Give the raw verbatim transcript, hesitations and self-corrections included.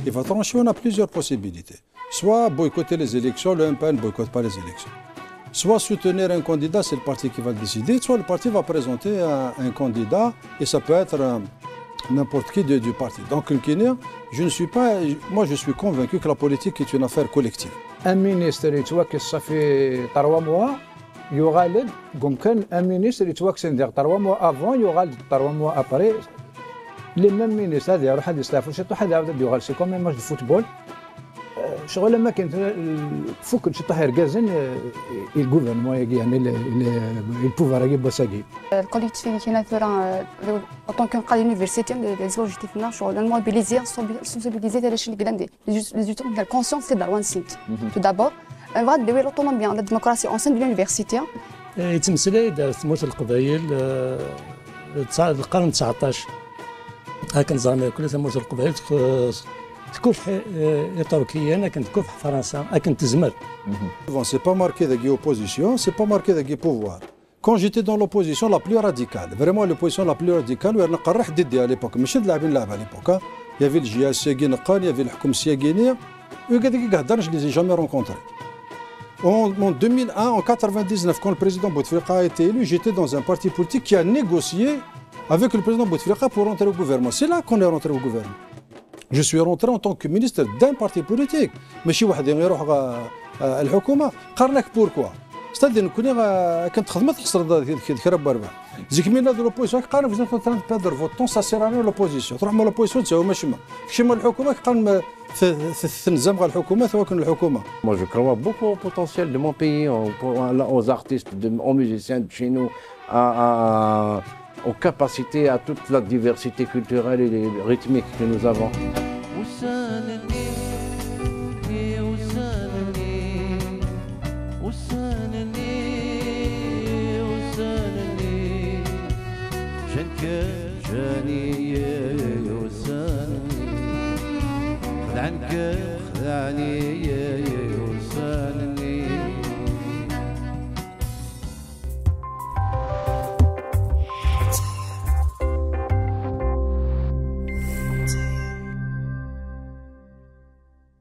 Il va trancher, on a plusieurs possibilités. Soit boycotter les élections, le M P N ne boycotte pas les élections. Soit soutenir un candidat, c'est le parti qui va le décider, soit le parti va présenter un, un candidat, et ça peut être euh, n'importe qui de- du parti. Donc, Nkini, je ne suis pas, moi je suis convaincu que la politique est une affaire collective. Un ministre yettwakkes صافي trois mois, yuɣal-d deg umkan un ministre yettwakksen diɣ trois mois avant, yuɣal-d trois mois après. Les mêmes ministres, ad iruḥ ad yesteɛfu ciṭuḥ, ad iɛawed ad yuɣal. C'est comme un match de football. Euh, ccɣel am akken fukken ciṭuḥ irgazen, euh, i gouvernement-agi, yani le- le- le pouvoir-agi n wass-agi. Le collectif كاين ثورة، euh, en tant que قاعد université, les objectifs نتاعنا شغل نموبيليزي، نسونسيبيليزي تاع شنو قلنا ندير. Les étudiants de la conscience, c'est Darwan Sint. Tout d'abord, on va développer l'autonomie, la démocratie au sein de l'université. Yettmeslay-d ɣef tmurt n Leqbayel, eh, tesɛa- lqern tseɛṭac. Akken ẓran akk tamurt n Leqbayel tk- tkuffeḥ eh, Iṭurkiyen, akken tkuffeḥ Fransa, akken tezmer. Bon, c'est pas marqué dagi opposition, c'est pas marqué dagi pouvoir. Quand j'étais dans l'opposition la plus radicale, vraiment l'opposition la plus radicale, وأنا نقرح ضدي à l'époque, ماشي د لاعبين لعب à l'époque, hein. Il y avait le J A S syagi neqqen, il y avait الحكم syagi-ni, وكذا كي قهدرنا, je les ai jamais rencontrés. En, en deux mille un, en quatre-vingt-dix-neuf, quand le président Bouteflika a été élu, j'étais dans un parti politique qui a négocié avec le président Bouteflika pour rentrer au gouvernement. C'est là qu'on est rentré au gouvernement. Je suis rentré en tant que ministre d'un parti politique. ماشي وحدي يروح غا- آه، الحكومة. قال لك pourquoi. C'est-à-dire نكوني غا- كنت خدمت خسرت كرا باربع. زيك من هذا l'opposition قال vous êtes en train de perdre votre temps, ça sert à rien l'opposition. تروح مع l'opposition تساوي ما شما. كشي مع الحكومة قال ما ث- ث- ثنزم غا الحكومة ثوكن الحكومة. Moi, je crois beaucoup au potentiel de mon pays, aux, aux artistes, de- aux musiciens de chez nous, à- à- aux capacités, à toute la diversité culturelle et rythmique que nous avons.